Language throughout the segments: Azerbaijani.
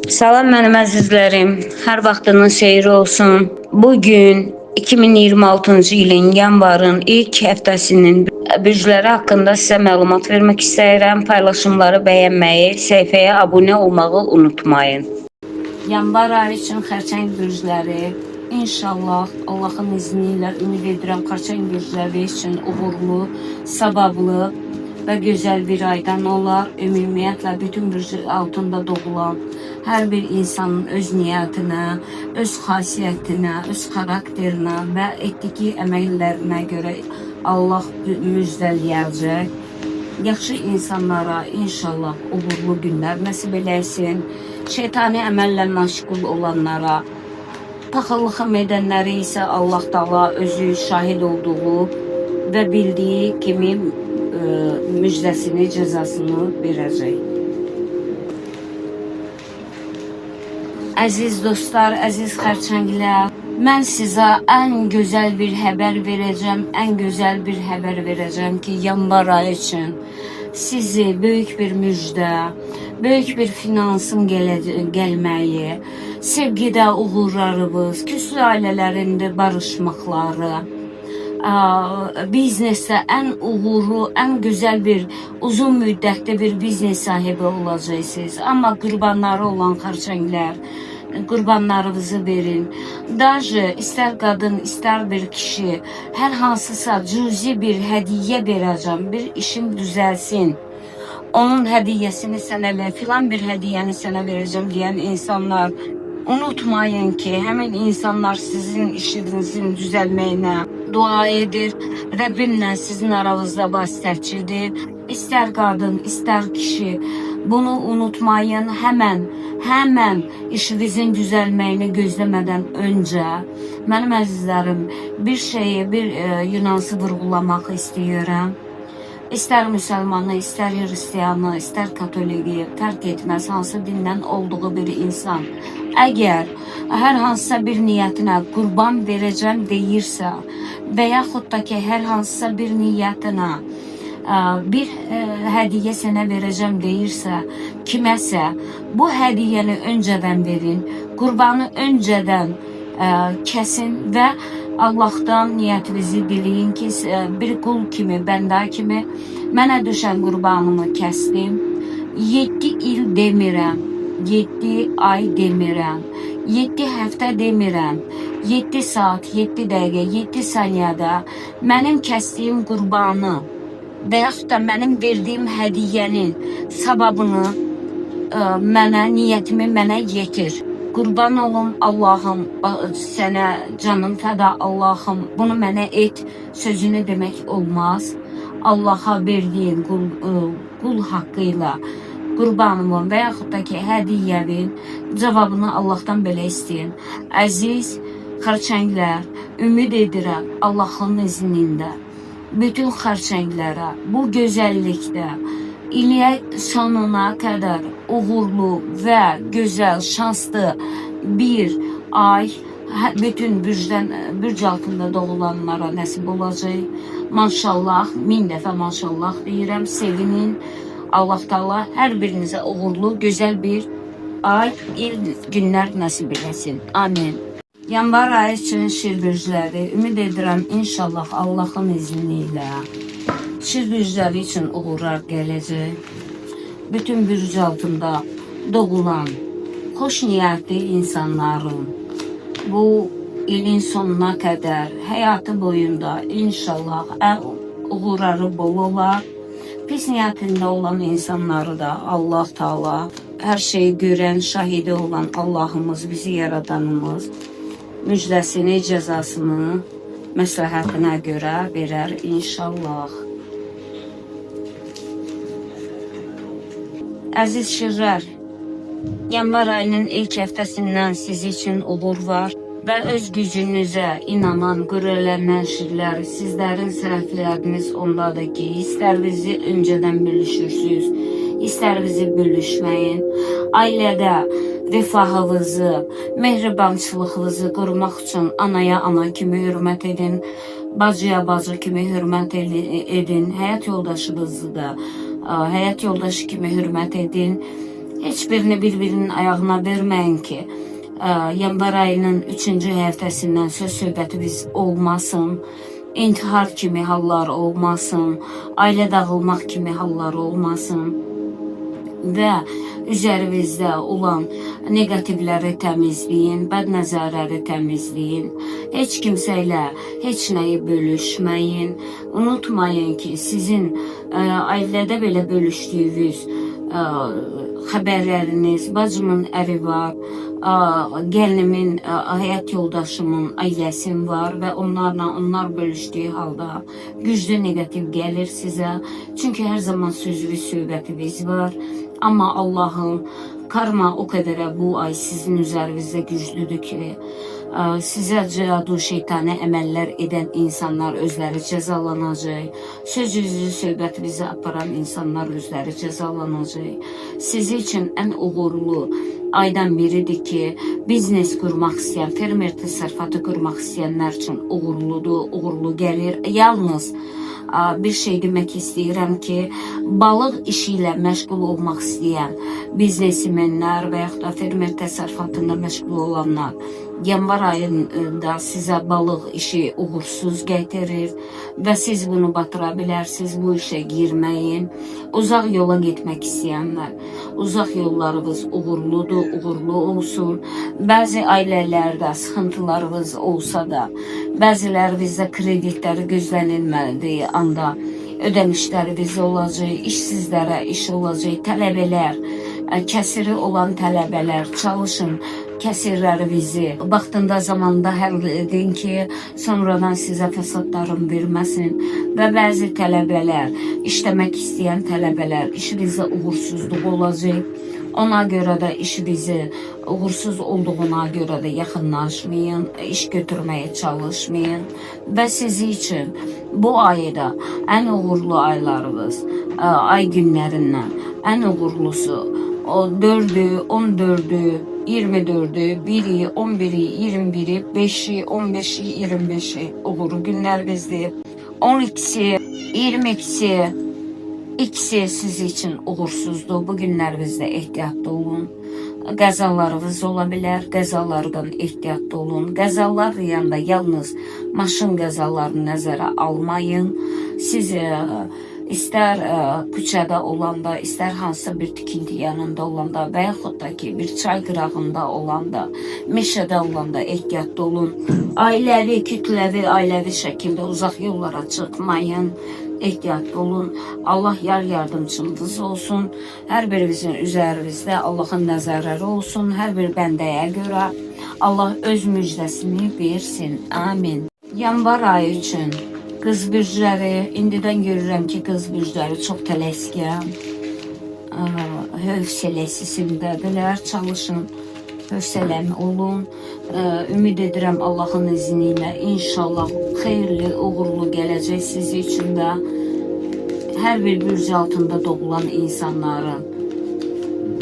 Salam mənim əzizlərim, hər vaxtının xeyri olsun. Bugün 2026-cı ilin yanvarın ilk həftəsinin bürcləri haqqında sizə məlumat vermək istəyirəm. Paylaşımları bəyənməyi, səhifəyə abunə olmağı unutmayın. Yanvar ayı üçün xərçəng bürcləri inşallah Allahın izni ilə ümid edirəm xərçəng bürcləri üçün uğurlu, savablı və gözəl bir aydan olar. Ümumiyyətlə bütün bürc altında doğulan hər bir insanın öz niyyətinə, öz xasiyyətinə, öz xarakterinə və etdiyi əməllərinə görə Allah müjdələyəcək. Yaxşı insanlara inşallah uğurlu günlər nəsib eləsin. Şeytani əməllə məşğul olanlara, paxıllıq edənləri isə Allah Taala özü şahid olduğu və bildiyi kimi müjdəsini, cəzasını verəcək. Əziz dostlar, əziz xərçənglər, mən sizə ən gözəl bir xəbər verəcəm, ən gözəl bir xəbər verəcəm ki, yanvar ayı üçün sizi böyük bir müjdə, böyük bir finansın gəlməyi, sevgidə uğurlarınız, küslü ailələrində barışmaqları, biznesdə ən uğurlu, ən gözəl bir uzun müddətli bir biznes sahibi olacaqsınız. Amma qurbanları olan xərçənglər, qurbanlarınızı verin. Daje istər qadın, istər bir kişi, hər hansısa cüzi bir hədiyyə verəcəm, bir işim düzəlsin. Onun hədiyyəsini sənə ver, filan bir hədiyyəni sənə verəcəm deyən insanlar, unutmayın ki, həmin insanlar sizin işinizin düzəlməyinə dua edir. Rəbbimlə sizin aranızda vasitəçidir. İstər qadın, istər kişi. Bunu unutmayın. Həmən işinizin düzəlməyini gözləmədən öncə mənim əzizlərim, bir şeyi, bir Yunansı vurğulamaq istəyirəm. İstər müsəlmanı, istər hristiyanı, istər katoliki, fərq etməz hansı dindən olduğu bir insan. Əgər hər hansısa bir niyyətinə qurban verəcəm deyirsə və yaxud da ki, hər hansısa bir niyyətinə bir hədiyyə sənə verəcəm deyirsə, kiməsə bu hədiyyəni öncədən verin, qurbanı öncədən kəsin və Allahdan niyyətinizi diləyin ki, bir qul kimi, bəndə kimi mənə düşən qurbanımı kəsdim. 7 il demirəm, 7 ay demirəm, 7 həftə demirəm, 7 saat, 7 dəqiqə, 7 saniyədə mənim kəsdiyim qurbanı və yaxud da mənim verdiyim hədiyyənin savabını mənə, niyyətimi mənə yetir. Qurban olum Allahım, sənə canım fəda Allahım, bunu mənə et sözünü demək olmaz. Allaha verdiyin qul haqqı ilə qurbanımın və yaxud da ki, hədiyyəvin cavabını Allahdan belə istəyin. Əziz xərçənglər, ümid edirəm Allahın iznində bütün xərçənglərə bu gözəllikdə iliyə sonuna qədər uğurlu və gözəl, şanslı bir ay bütün bürc altında doğulanlara nəsib olacaq. Maşallah, min dəfə maşallah deyirəm. Sevinin. Allah Taala hər birinizə uğurlu, gözəl bir ay, il, günlər nəsib eləsin. Amin. Yanvar ayı üçün şir bürcləri ümid edirəm inşallah Allahın izni ilə şir bürcləri üçün uğurlar gələcək. Bütün bürc altında doğulan xoş niyyətli insanların bu ilin sonuna qədər həyatı boyunda inşallah ən uğurları bol olar. Pis niyyətində olan insanları da Allah Taala hər şeyi görən, şahidi olan Allahımız, bizi yaradanımız müjdəsini, cəzasını məsləhətinə görə verər inşallah. Əziz şirlər, yanvar ayının ilk həftəsindən siz üçün uğur var və öz gücünüzə inanan, qürurlanan şirlər, sizlərin səhvləriniz ondadır ki, istər bizi öncədən bölüşürsünüz, istər bizi bölüşməyin. Ailədə rifahınızı, mehribançılığınızı qorumaq üçün anaya ana kimi hörmət edin, bacıya bacı kimi hörmət edin, həyat yoldaşınızı da həyat yoldaşı kimi hörmət edin. Heç birini bir-birinin ayağına verməyin ki, yanvar ayının 3-cü həftəsindən söz söhbətimiz olmasın, intihar kimi hallar olmasın, ailə dağılmaq kimi hallar olmasın və üzərinizdə olan neqativləri təmizləyin, bəd nəzərləri təmizləyin. Heç kimsə ilə heç nəyi bölüşməyin. Unutmayın ki, sizin ailədə belə bölüşdüyünüz xəbərləriniz, bacımın əri var, gəlinimin, həyat yoldaşımın ailəsim var və onlarla onlar bölüşdüyü halda güclü neqativ gəlir sizə. Çünki hər zaman sözünüz, söhbətiniz var. Amma Allahın karma o qədərə bu ay sizin üzərinizdə güclüdür ki, sizə cadu şeytani əməllər edən insanlar özləri cəzalanacaq. Sözünüzü, söhbətinizi aparan insanlar özləri cəzalanacaq. Sizi üçün ən uğurlu aydan biridir ki, biznes qurmaq istəyən, fermer təsərrüfatı qurmaq istəyənlər üçün uğurludur, uğurlu gəlir. Yalnız bir şey demək istəyirəm ki, balıq işi ilə məşğul olmaq istəyən biznesmenlər və yaxud da fermer təsərrüfatında məşğul olanlar yanvar ayında sizə balıq işi uğursuz gətirir və siz bunu batıra bilərsiniz. Bu işə girməyin. Uzaq yola getmək istəyənlər, uzaq yollarınız uğurludur, uğurlu olsun. Bəzi ailələrdə sıxıntılarınız olsa da, bəzilərinizdə kreditləri gözlənilmədiyi anda ödənişləriniz olacaq, işsizlərə iş olacaq, tələbələr, kəsiri olan tələbələr çalışın kəsirlərinizi vaxtında zamanında həll edin ki, sonradan sizə fəsadların verməsin və bəzi tələbələr, işləmək istəyən tələbələr, işinizdə uğursuzluq olacaq. Ona görə də işinizi uğursuz olduğuna görə də yaxınlaşmayın, iş götürməyə çalışmayın və sizi üçün bu ayda ən uğurlu aylarınız, ay günlərindən ən uğurlusu o 4-ü, 14-ü, 24-ü, 1-i, 11-i, 21-i, 5-i, 15-i, 25-i uğurlu günlərinizdir. 12-si, 22-si, İkisi siz üçün uğursuzdur. Bu günlərinizdə ehtiyatlı olun. Qəzalarınız ola bilər. Qəzalardan ehtiyatlı olun. Qəzalar yanında yalnız maşın qəzalarını nəzərə almayın. Siz istər küçədə olanda, istər hansısa bir tikinti yanında olanda və yaxud da ki, bir çay qırağında olanda, meşədə olanda ehtiyatlı olun. Ailəvi, kütləvi, ailəvi şəkildə uzaq yollara çıxmayın. Ehtiyatlı olun. Allah yar yardımcınız olsun. Hər birinizin üzərinizdə Allahın nəzərləri olsun. Hər bir bəndəyə görə Allah öz müjdəsini versin. Amin. Yanvar ayı üçün qız bürcləri, indidən görürəm ki, qız bürcləri çox tələskən, hövsələsindədirlər. Çalışın, hövsələmi olun. Ümid edirəm Allahın izni ilə inşallah xeyirli, uğurlu gələcək sizi üçün də hər bir bürc altında doğulan insanların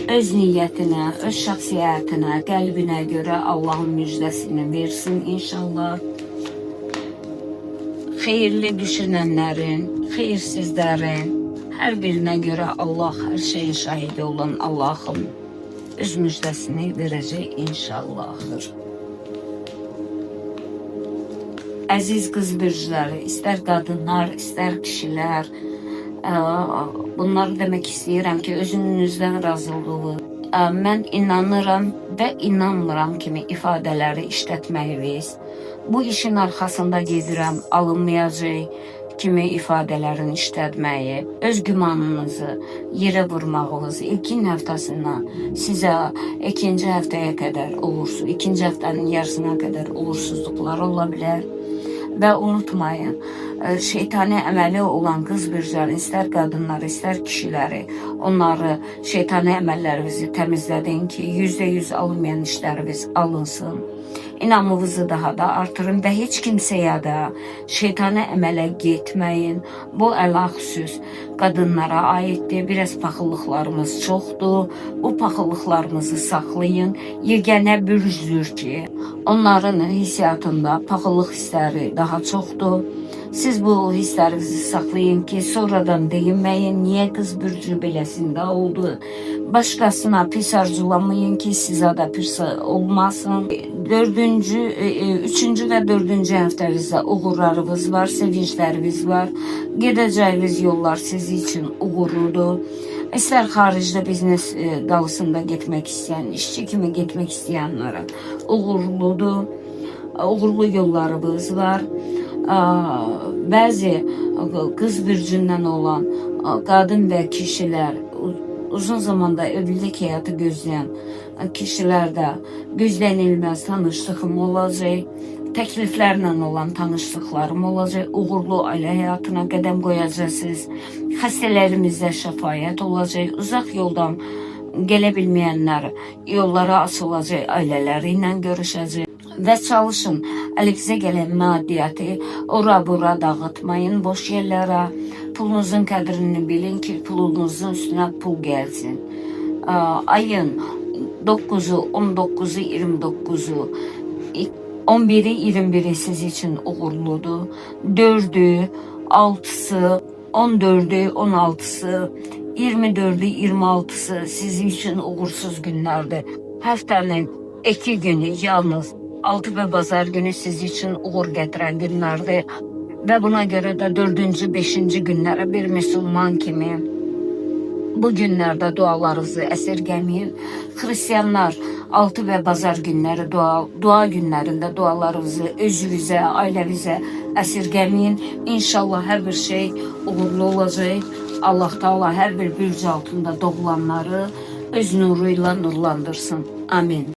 öz niyyətinə, öz şəxsiyyətinə, qəlbinə görə Allahın müjdəsini versin inşallah. Xeyirli düşünənlərin, xeyirsizlərin hər birinə görə Allah hər şeyin şahidi olan Allahım öz müjdəsini verəcək inşallah. Əziz qız bürcləri, istər qadınlar, istər kişilər, bunları demək istəyirəm ki, özünüzdən razı olun. Mən inanıram və inanmıram kimi ifadələri işlətməyiniz. Bu işin arxasında gedirəm, alınmayacaq kimi ifadələrin işlətməyi, öz gümanınızı yerə vurmağınız ilkin həftəsindən sizə ikinci həftəyə qədər uğursuz, ikinci həftənin yarısına qədər uğursuzluqlar ola bilər. Və unutmayın, şeytani əməli olan qız bürclərini, istər qadınları, istər kişiləri, onları şeytani əməllərinizi təmizlədin ki, %100 alınmayan işləriniz alınsın. İnamınızı daha da artırın və heç kimsəyə də şeytani əmələ getməyin. Bu ələxüsus qadınlara aiddir. Biraz paxıllıqlarımız çoxdur. Bu paxıllıqlarımızı saxlayın. Yeganə bürcdür ki, onların hissiyatında paxıllıq hissləri daha çoxdur. Siz bu hisslərinizi saxlayın ki, sonradan deyinməyin, niyə qız bürcü beləsində oldu, Başqasına pis arzulamayın ki, sizə də pis olmasın. Dördüncü, üçüncü və dördüncü həftənizdə uğurlarınız var, sevincləriniz var. Gedəcəyiniz yollar sizi üçün uğurludur. İstər xaricdə biznes dalısında getmək istəyən, işçi kimi getmək istəyənlərə uğurludur. Uğurlu yollarımız var. Bəzi qız bürcündən olan qadın və kişilər uzun zamanda evlilik həyatı gözləyən kişilərdə gözlənilməz tanışlığım olacaq. Təkliflərlə olan tanışlıqlarım olacaq. Uğurlu ailə həyatına qədəm qoyacaqsınız. Xəstələrimizdə şəfayət olacaq. Uzaq yoldan gələ bilməyənlər yollara açılacaq, ailələri ilə görüşəcək. Və çalışın, əlinizə gələn maddiyyatı ora bura dağıtmayın, boş yerlərə. Pulunuzun qədrini bilin ki, pulunuzun üstünə pul gəlsin. Ayın 9-u, 19-u, 29-u, 11-i, 21-i siz üçün uğurludur. 4-ü, 6-sı, 14-ü, 16-sı, 24-ü, 26-sı sizin üçün uğursuz günlərdir. Həftənin 2 günü yalnız 6 və bazar günü siz üçün uğur gətirən günlərdir. Və buna görə də 4-cü, 5-ci günlərə bir müsəlman kimi bu günlərdə dualarınızı əsirgəməyin. Xristianlar 6 və bazar günləri dua günlərində dualarınızı özünüzə, ailəvizə əsirgəməyin. İnşallah hər bir şey uğurlu olacaq. Allah Taala hər bir bürc altında doğulanları öz nuru ilə nurlandırsın. Amin.